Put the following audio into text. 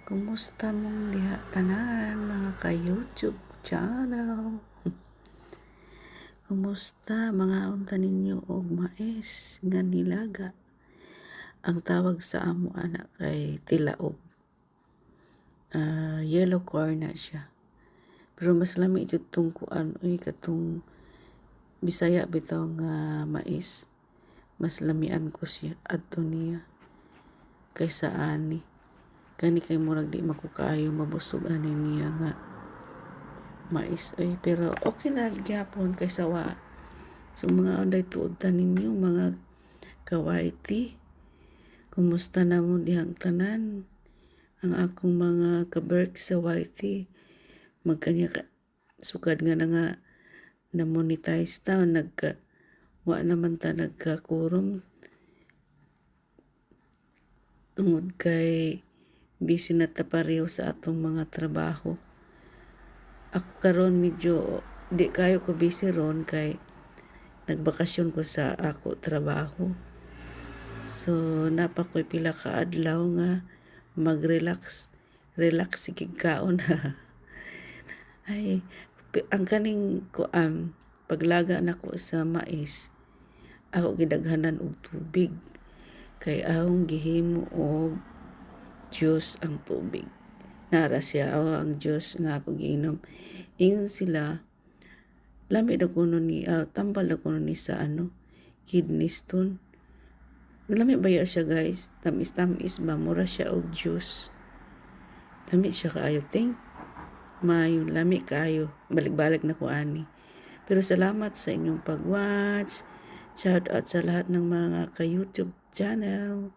Kumusta mong diha tanan, mga ka-YouTube channel? Kumusta mga unta ninyo og mais nga nilaga? Ang tawag sa amo ana kay tilaob. Yellow corn na siya. Pero mas lami jud tong kuan oy, katong Bisaya bitaw nga mais. Mas lamian ko siya adto niya kaysa ani. Kani kay murag di man ko kaayo mabusog ani niya nga mais oy, pero okay na gyapon kaysa wa. So mga unday tuod ta ninyo, mga ka-YT. Kumusta na mo dihang tanan? Ang akong mga ka-berks sa YT, magkanya ka sukad nga na nga na-monetize ta, nagka wa naman ta nagkakurom tungod kay busy na ta pareho sa atong mga trabaho. Ako karon medyo di kayo ko busy ron kay nagbakasyon ko sa ako trabaho. So napa ko'y pila ka adlaw nga mag-relax, relax sige kaon. Ay, ang kaning kuan, paglaga nako sa mais, ako gidaghanan og tubig kay akong gihimo og juice ang tubig. Nara siya, oh, ang juice nga ako giinom. Ingon sila, lami daw kuno ni, tambal daw kuno ni sa ano, kidney stone. Lami baya siya, guys? Tamis-tamis ba? Mura siya og juice. Lami siya kaayo. Think maayo, lami kaayo. Balik-balik na ko ani. Pero salamat sa inyong pag-watch. Shout out sa lahat ng mga ka-YouTube channel.